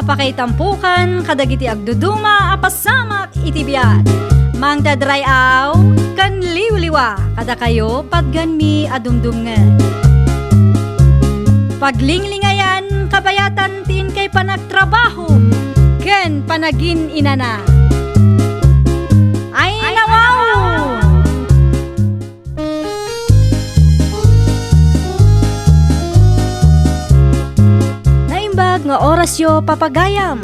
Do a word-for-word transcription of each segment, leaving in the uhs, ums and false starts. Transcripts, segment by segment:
Pakaitampokan kadagiti agduduma a pasamak iti biag. Mangted ray-aw ken liwliwa kadakayo patganmi a dumdumngeg. Paglinglingayan kabayatan ti inkay panagtrabaho ken panagin-inana. Ay, nawaw! Naimbag nga orasyo, papagayam.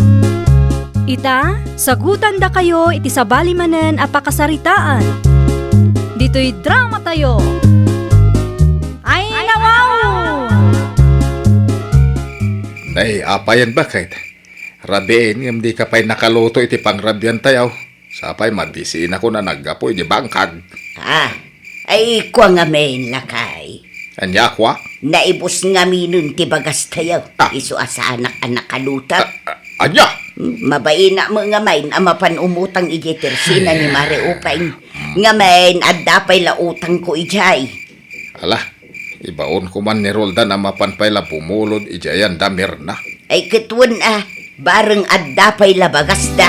Ita, sagutandakayo iti sabali manen a pakasaritaan. Ditoy dramatayo. Ay, nawaw! Nay, apayen baket? Rabiin ngem dika pay nakaluto iti pangrabiantayo. Sapay mabisiinakon a naggapu iti bangkag. Ah, ay, kua ngamin, lakay. Ania kua? Naibus ngaminen ti bagastayo. Ah. Isu a saanak a nakaluto. Ah, ah, ania? Hmm, mabain met ngamin a mapan umutang idiay tersina ni Mare Upeng. Ngamin, adda pay la utangko idiay. Ala, ibaonko man ni Roldan a mapan pay la bumulod idiay ayan da Mirna. Ay, ket wen a, bareng adda pay la bagasda.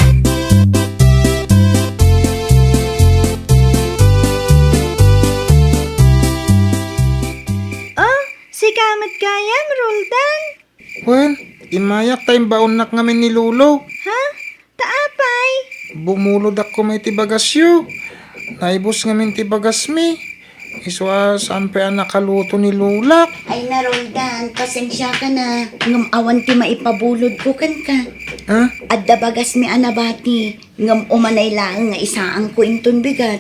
Oh, sika met gayam, Roldan? Wen, immayak ta imbaonnak ngamin ni Lolo. Ha? Ta apay? Bumulodakon met iti bagasyo. Naibus ngamin ti bagasmi. Isu a saan pay a nakaluto ni Lolak. Ay na, Roldan, pasensiaka na. Ngem awan ti maipabulodko kenka. Ha? Adda bagasmi a nabati, ngem umanay laeng nga isaangko inton bigat.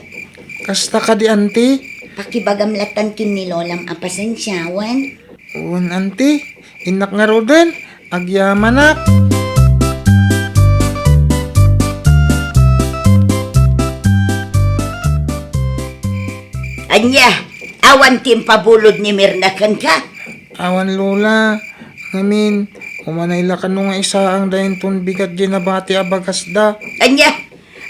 Kasta kadi, Auntie? Pakibagam latta ken ni Lolam a pasensia, wen? Wen, Auntie. Innak ngaruden, agyamanak. Ania, awan ti impabulod ni Mirna kenka? Awan, Lola. Ngamin, umanay la kano nga isaang dayinton bigat diay nabati a bagasda. Ania?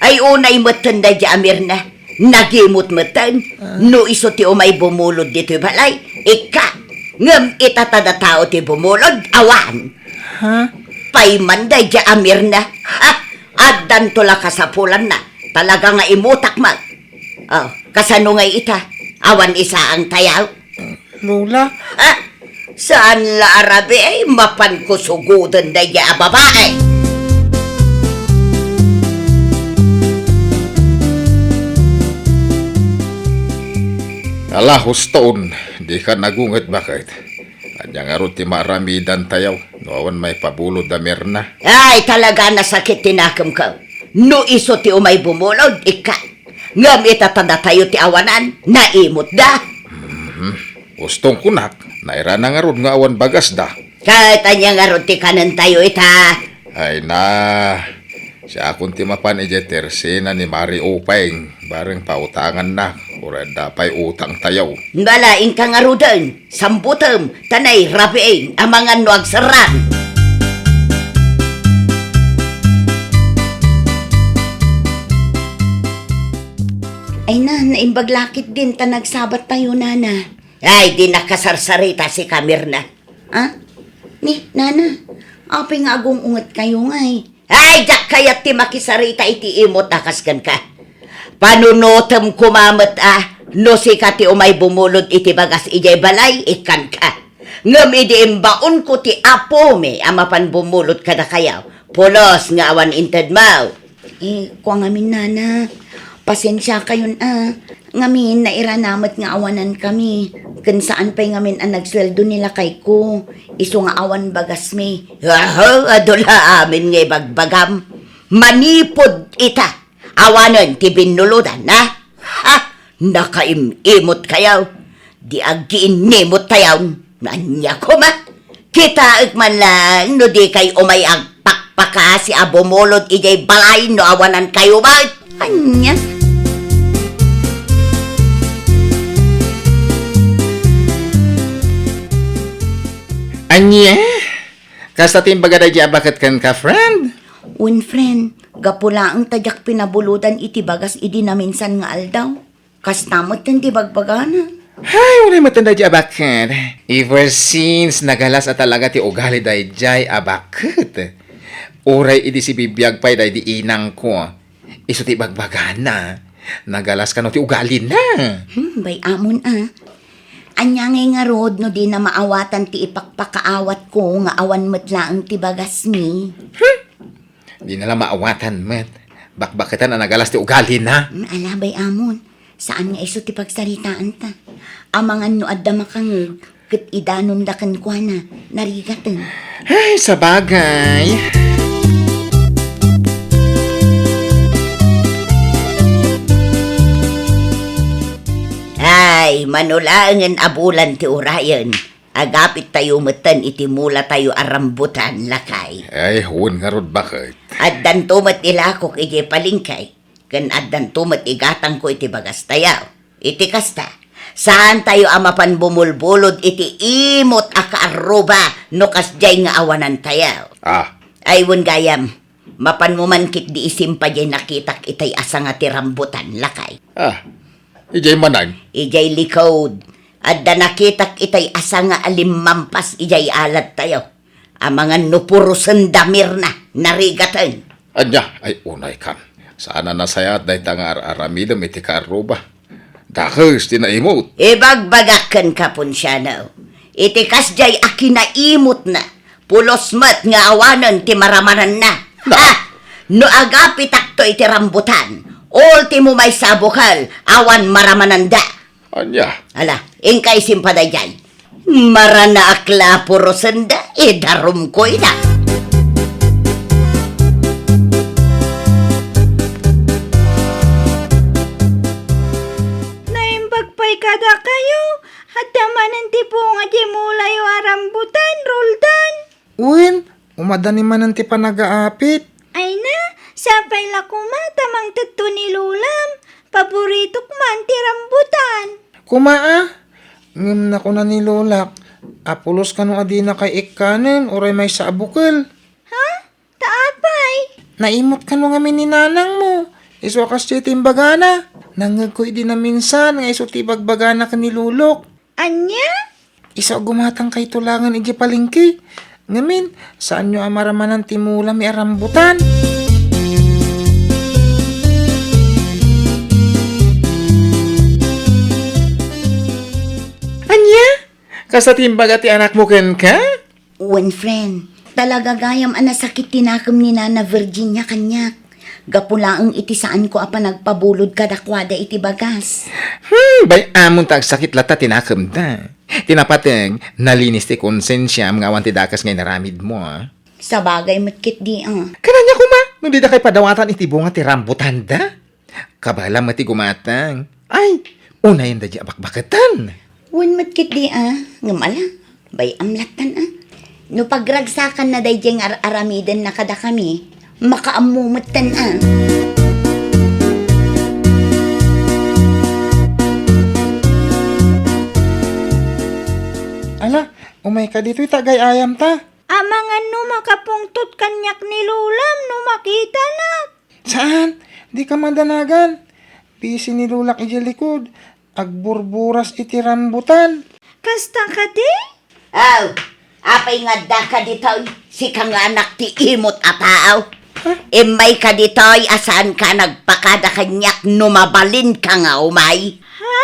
Ay, unay metten daydi a Mirna. Nagimot metten. Ah. No isu ti umay bumulod ditoy balay, ikka. Ngem ita ta da tao ti bumulod, awan. Ha? Pay man daydi a Mirna. Ha? Addanto la kasapulanna. Talaga nga imutak met. Oh, kasano ngay ita? Awan isaang tayaw? Lola? Ha? Saan la a rabii, mapanko sugoden daydi a babai. Ala, huston, dika nagunget baket. Ania ngarud ti maaramidantayo no awan maipabulod da Mirna? Ay, talaga nasakit ti nakemko. No isu ti umay bumulod, ikka. Ngem ita ta datayo ti awanan, naimutda. Mhm. Huston kunak, nairana ngarud nga awan bagasda. Ket ania ngarud ti kanentayo ita? Ay na, siakon ti mapan idiay tersina ni Mari Upeng, bareng pautanganna, uray adda pay utangtayo. Bala, inka ngaruden. Sambutem, ta nairabiin, amangan no agserrang. Ay na, naimbag la ketdin ta nagsabattayo, nana. Ay, di nakasarsarita sika, Mirna. Ah? Ni, nana, apay nga agung-ungetkayo ngay? Ay, diak kayat ti makisarita iti imut a kas kenka. Panunotem koma met a no sika ti umay bumulod iti bagas idiay balay, ikkanka. Ngem idi imbaonko ti Apomi a mapan bumulod kadakayo, pulos nga awan intedmo. Eh, kua ngamin, nana, pasensiakayon a. Ngamin, nairana met nga awanankami, ken saan pay ngamin a nagsueldo ni lakayko, isu nga awan bagasmi. Aho, adu la amin nga ibagbagam. Manipud ita, awanen ti binnulodan, ha? Ha? Nakaim-imutkayo. Di aggiinnimut tayon. Ania koma? Kitaek man lang no dikay umay agpakpakasi a bumulod idiay balay no awanankayo met. Ania? Ania? Kasta ti imbaga daydi a baket kenka, friend? Wen, friend. Gapu laeng ta diak pinabulodan iti bagas idi naminsan nga aldaw. Kasta met ti bagbagana. Ay, uray met daydi a baket. Ever since, nagalas a talaga ti ugali daydiay a baket. Uray idi sibibiag pay daydi inangko, isu ti bagbagana. Nagalas kano ti ugalina. Hmm, bay-amon a. Ania ngay ngarud no dina maawatan ti ipakpakaawatko nga awan met laeng ti bagasmi? Hmm? Dina la maawatan met. Bakbaketan a nagalas ti ugalina. Hmm, ala, bay-amon. Saan nga isu ti pagsaritaanta. Amangan no adda makangeg, ket idanonda kenkuana, narigaten. Ay, sabagay. Ay, mano laengen a bulan ti urayen, agapittayo metten iti mulatayo a rambutan, lakay. Ay, wen ngarud, baket. Addanto met ilakok idiay palengke. Ken addanto met igatangko iti bagastayo. Iti kasta, saantayo a mapan bumulbulod iti imot a kaarruba no kasdiay nga awanantayo. Ah. Ay, wen gayam, mapanmo man ketdi isimpa diay nakitak itay a sanga ti rambutan, lakay. Ah, idiay manen? Idiay likod. Adda nakitak itay a sanga a limmampas idiay aladtayo. Amangan no puro senda, Mirna, narigaten. Ania, ay unay kan. Saan a nasayaat dayta nga ar-aramidem iti kaarruba. Dakes ti naimot. Ibagbagak kenka, Ponciano. Iti kasdiay a kinaimotna, pulos met nga awanen ti maramananna. Na- Ha? No agapitakto iti rambutan, ultimo maysa a bukel, awan maramananda. Ania? Ala, inka isimpa daydiay. Maranaak la a puro senda, idarumko ida. Naimbag pay kadakayo, adda manen ti bunga ti mulayo a rambutan, Roldan. Wen, umadani manen ti panagaapit. Ay na, sapay la koma ta mangtedto ni Lolam. Paboritok man ti rambutan. Koma a, ngem nakuna ni Lolak a pulos kano a dinakay ikkanen uray maysa a bukel. Ha? Ta apay? Naimot kano ngamin ni nanangmo. Isu a kasdiay ti imbagana. Nangngegko idi naminsan nga isu ti ibagbagana ken ni Lolok. Ania? Isu a gumatangkayto laengen idiay palengke. Ngamin, saanyo a maramanan ti mulami a rambutan. Ania? Kasta ti imbaga ti anakmo kenka? Wen, friend. Talaga gayam a nasakit ti nakem ni Nana Virginia kaniak. Gapu laeng iti saanko a panagpabulod kadakuada iti bagas. Hmm, bay-amon ta agsakit latta ti nakemda. Ti napateg, nalinis ti konsensiam nga awan ti dakes nga inaramidmo, a. Sabagay met ketdi, a. Ken ania koma, no dida kay padawatan iti bunga ti rambutanda? Kabaelam met ti gumatang. Ay, unayenda diay a bakbaketan. Wen met ketdi, a. Ngem ala, bay-am lattan, a. No pagragsakanna daydiay nga ar-aramidenna kadakami, makaammo metten, a. Ala, umayka ditoy ta agay-ayamta. Amangan no makapungtot kaniak ni Lolam no makitanak. Saan? Dika madanagan. Busy ni Lolak idiay likod. Agburburas iti rambutan. Kasta kadi? Aw, apay nga addaka ditoy? Sika nga anak ti imot a tao. Ha? Immayka ditoy a saanka a nagpakada kaniak no mabalinka nga umay. Ha?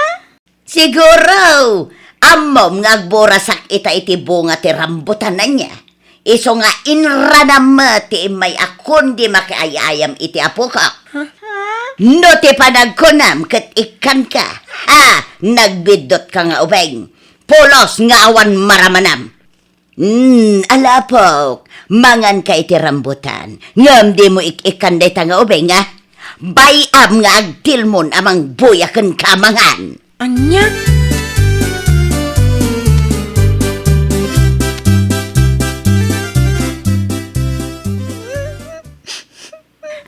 Siguro, ammom nga agburasak ita iti bunga ti rambutan ania. Isu nga inranam met ti immay a kundi makiay-ayam iti apokok. Ha? No ti panagkunam ket ikkanka, ha, nagbiddutka nga ubing. Pulos nga awan maramanam. Hmm, alapok, manganka iti rambutan. Ngem dimo ik-ikkan dayta nga ubing, a? Bay-am nga agtilmon a mangbuya kenka a mangan. Ania?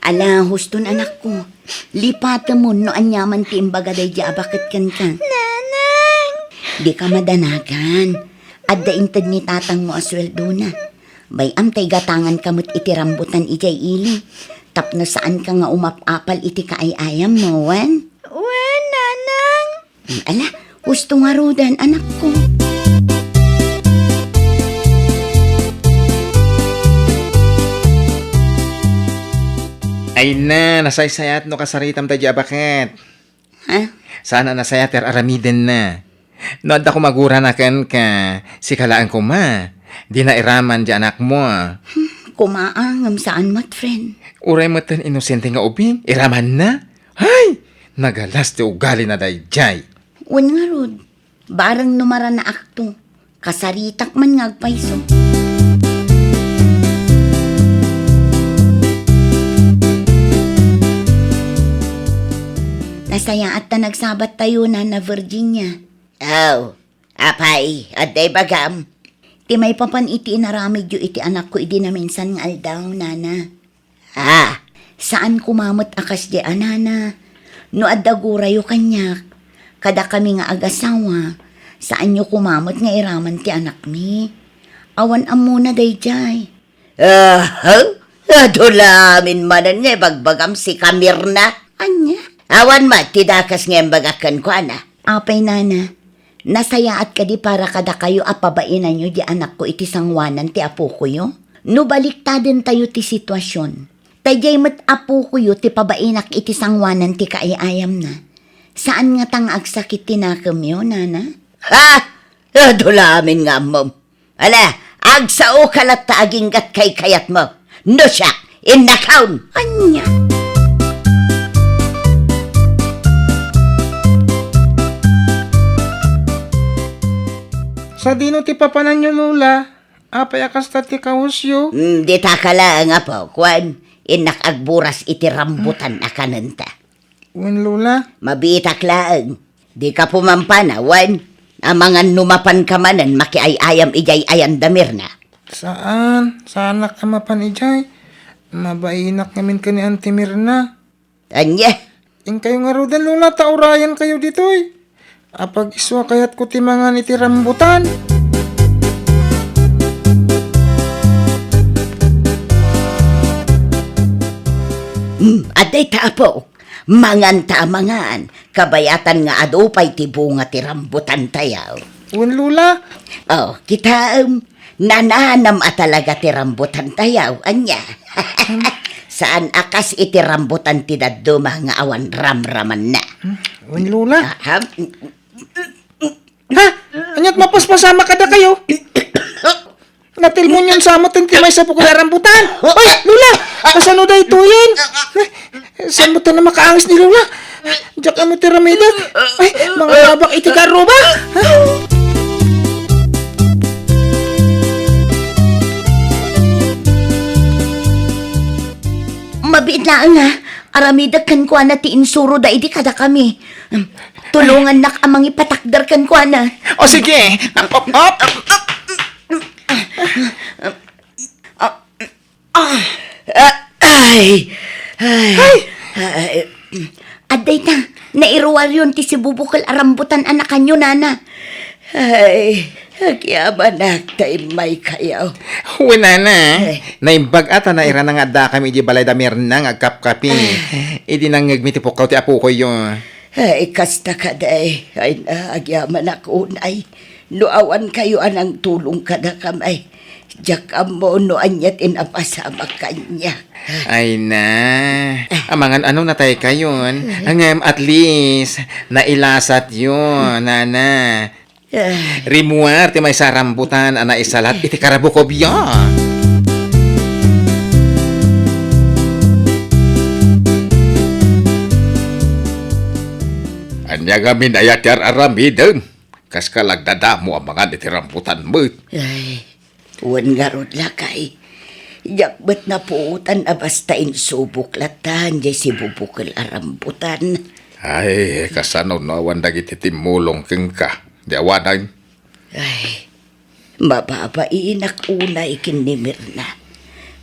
Ala, huston, anakko. Lipatemon no aniaman ti imbaga daydiay a baket kenka. Nanang! Dika madanagan. Adda inted ni tatangmo a sueldona. Bay-am ta igatanganka met iti rambutan idiay ili. Tapno saanka nga umap-apal iti kaay-ayam, no, wen? Wen, nanang. Ala, husto ngaruden, anakko. Ay na, nasaysayaat no kasaritam daydi a baket. Ha? Saan a nasayaat ti ar-aramidenna. No adda koma gurana kenka, sika laeng koma, dina iraman di anakmo. Hmm, koma, ngem saan met, friend. Uray met ten inosente nga ubing, iramanna? Hay! Nagalas ti ugalina daydiay. Wen ngarud, bareng no maranaakto, kasaritak man nga agpayso. Nasayaat ta nagsabattayo, Nana Virginia. Aw, apay, adda ibagam? Ti maipapan iti inaramidyo iti anakko idi naminsan nga aldaw, Nana. Ah, saan koma met a kasdi a nana. No adda gurayo kaniak, kadakami nga agasawa, saanyo koma met nga iraman ti anakmi. Awan ammona daydiay. Aha? Adu la amin manen nga ibagbagam, sika, Mirna? Ania? Awan met ti dakes nga imbagak kenkuana. Apay, Nana, nasayaat kadi para kadakayo a pabainanyo di anakko iti sangoanan ti apokoyo? No baliktadentayo ti situasion, ta diay met apokoyo ti pabainak iti sangoanan ti kaay-ayamna. Saan ngata nga agsakit ti nakemyo, Nana? Ha? Adu la amin nga ammom. Ala, agsaoka latta aginggat kaykayatmo. No siak, innakon. Ania? Sadino ti papananyo, Lola? Apay a kasta ti kawesyo? Mm, dita ka laeng, apo. Kuan, innak agburas iti rambutan a kanenta. Wen, Lola. Mabiitak laeng. Dika pumampana, wen, amangan no mapanka manen makiay-ayam idiay ayan da Mirna. Saan, saanak a mapan idiay. Mabainak ngamin ken ni Auntie Mirna. Ania? Inkayo ngaruden, Lola, ta urayenkayo ditoy. Apag-isu a kayatko ti mangan iti rambutan. Hmm, adda ita, apo. Manganta a mangan, kabayatan nga adu pay ti bunga ti rambutantayo. Wen, Lola. Oh, kitaem, nananam a talaga ti rambutantayo, ania? Saan a kas iti rambutan ti dadduma nga awan ramramanna. Wen, Lola. Aha. Ha? Ania't mapaspasama kadakayo? Natilmonyon sa met ti maysa a bukel a rambutan. Ay, Lola! Kasano daytoyen? Ay, saan met a makaangis ni Lola? Diak ammo ti aramidek. Ay, mangababak iti garruba. Mabiit laeng a aramidek kenkuana ti insuroda idi kadakami. Tulongannak a mangipatakder kenkuana. O sige. Op, op, op. Ah, ah, ay. Ay. Ay. Ay. Adda ita, nairuaryon ti sibubukel a rambutan a nakanyo, nana. Ay, agyamanak ta immaykayo. Wen, nana. Ay. Naimbag a ta nairana nga addakami idiay balay da Mirna nga agkapkapi. Ay. Idi nangngegmi ti pukkaw ti apokoyo. Ay, kasta kadi. Ay, na, agyamanak unay. No awankayo a nangtulong kadakami, diak ammo no ania ti napasamak kaniak. Ay na. Amangan a no nataykayon. Ngem at least, nailasatyo, nana. Ay. Rimmuar ti maysa a rambutan a naisalat iti karabukobyo. Ania ngamin aya ti ar-aramidem? Kaska la agdadamo a mangan iti rambutan met. Ay, wen ngarud, lakay. Diak met napuotan a basta insubok latta diay sibubukel a rambutan. Ay, kasano no awan dagiti timmulong kenka? Di awanen? Ay, mababainak unay ken ni Mirna.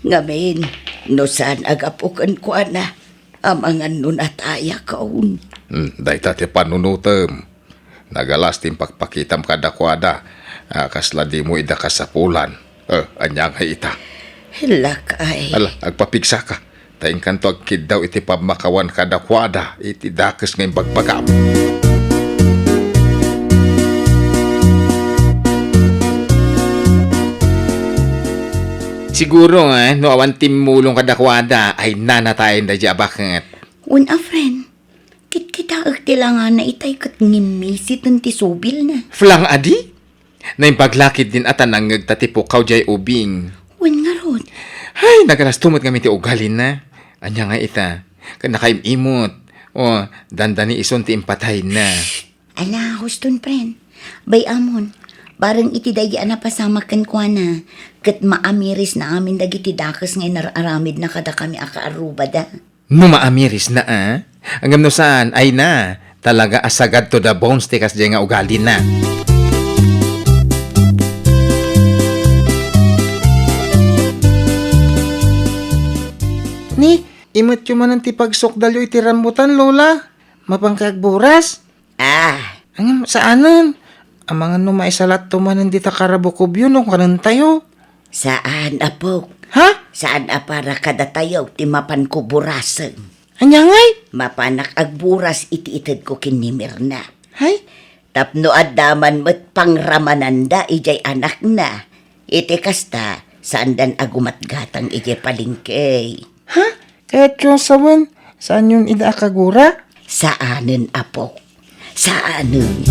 Ngamin, no saan a gapu kenkuana, amangan no natayakon. Hmm, dayta ti panunotem. Nagalas ti impakpakitam kadakuada a kasla dimo ida kasapulan. Eh, ania ngay ita? Lakay. Ala, agpapigsaka. Ta inkanto agkiddaw iti pammakawan kadakuada iti dakes nga imbagbagam. Siguro, eh, no awan timmulong kadakuada, ay nanatayen daydi a baket. Wen a, friend, kitkitaek ti langana itay ket ngimmisiten ti subilna. Flang adi? Naimbag la ketdin a ta nangngegta ti pukaw diay ubing. Wen ngarud. Ay, nagalasto met ngamin ti ugalina. Ania nga ita? Ket nakaim-imot. O, dandani ison ti impatayna. Ala, huston, friend. Bay-amon, bareng iti daydi a napasamak kenkuana, ket maamirisna amin dagiti dakes nga inar-aramidna kadakami a kaarrubada. No maamirisna, a? Ngem no saan, ay na, talaga a sagad to the bones ti kasdiay nga ugalina. Ni, imetyo manen ti pagsukdalyo iti rambutan, Lola? Mapanka agburas? Ah. Ngem saanen. Amangan no maisalatto manen dita karabukobyo no kanentayo. Saan, apok. Ha? Saan a para kadatayo ti mapanko burasen. Ania ngay? Mapanak agburas iti itedko ken ni Mirna. Hay? Tapno adda man met pangramananda idiay anakna. Iti kasta, saandan a gumatgatang idiay palengke. Ha? Kayatyo a sawen, saanyon ida a kagura? Saanen, apok. Saanen.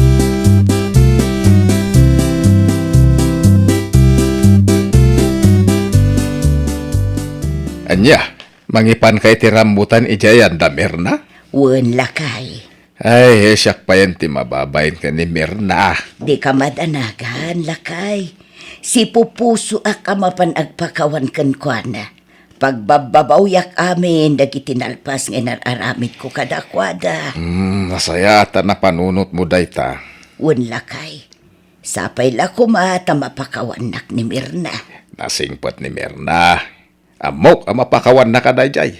Ania, mangipanka iti rambutan idiay anda, Mirna? Wen, lakay. Ay, siak payen ti mababain ken ni Mirna. Dika madanagan, lakay. Sipupusoak a mapan agpakawan kenkuana. Pagbabbabawiak amin dagiti nalpas nga inar-aramidko kadakuada. Hmm, nasayaat a napanunotmo dayta. Wen, lakay. Sapay la koma ta mapakawannak ni Mirna. Nasingpet ni Mirna. Ammok a mapakawannak a daydiay.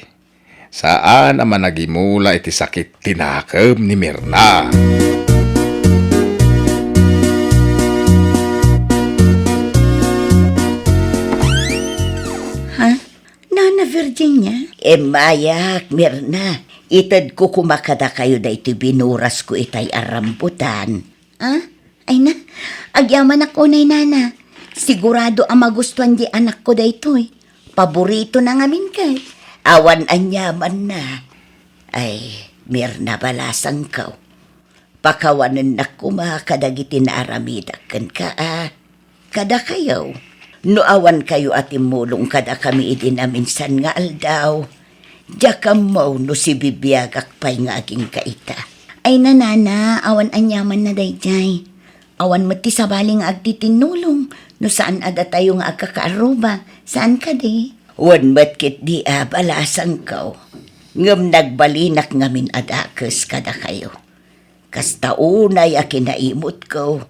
Saan a managimula iti sakit ti nakem ni Mirna. Ha? Nana Virginia? Immayak, Mirna. Itedko koma kadakayo daytoy binurasko itay a rambutan. Ah? Ay na, agyamanak unay, Nana. Sigurado a magustuan di anakko daytoy. Paboritona ngamin ket. Awan aniamanna. Ay, Mirna, balasangko. Pakawanennak koma kadagiti naaramidak kenka a kadakayo. No awankayo a timmulong kadakami idi naminsan nga aldaw, diak ammo no sibibiagak pay nga agingga ita. Ay na, Nana, awan aniamanna daydiay. Awan met ti sabali nga agtitinnulong no saan a datayo nga agkakaarruba. Saan kadi? Wen met ketdi a balasangko. Ngem nagbalinak ngamin a dakes kadakayo. Kasta unay a kinaimutko.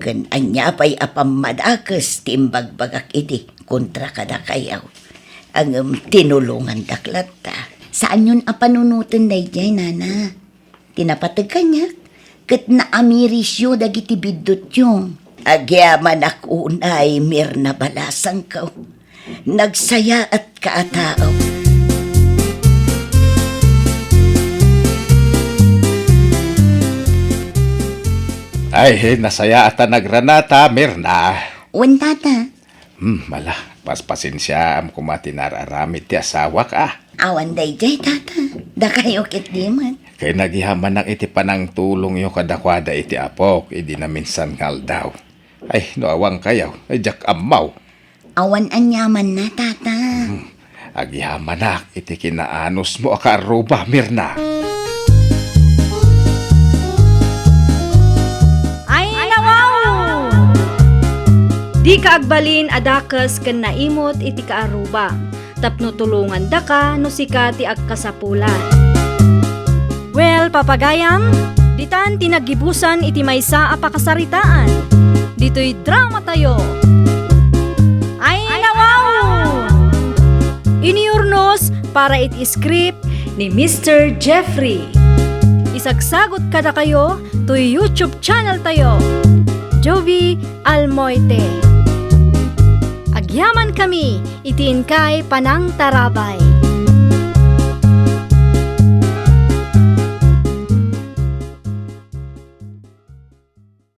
Ken ania pay a pammadakes ti imbagbagak idi kontra kadakayo. Ngem tinulongandak latta. Saanyon a panunoten daydiay, Nana. Ti napateg kaniak, ket naamirisyo dagiti biddutyo. Agyamanak unay, Mirna, balasangko. Nagsayaatka a tao. Ay, nasayaat a nagranata, Mirna. Wen, Tata. Hmm, ala, paspasensiaam koma ti naar-aramid ti asawak, a. Awan daydiay, Tata. Dakayo ketdi met. Ket agyamanak iti panangtulongyo kadakuada iti apok idi naminsan nga aldaw. Ay, no awankayo, ay diak ammo. Awan aniamanna, Tata. Hmm. Agyamanak iti kinaanusmo a kaarruba, Mirna. Ay, nawaw! Dika agbalin a dakes ken naimut iti kaarruba, tapno tulongandaka no sika ti agkasapulan. Well, papagayam, ditan ti naggibusan iti maysa a pakasaritaan. Ditoy dramatayo. Ay, nawaw! Inurnos para iti script ni Mister Jeffrey. Isagsagut kadakayo toy YouTube channel tayo, Jovi Almoite. Agyamankami iti inkay panangtarabay.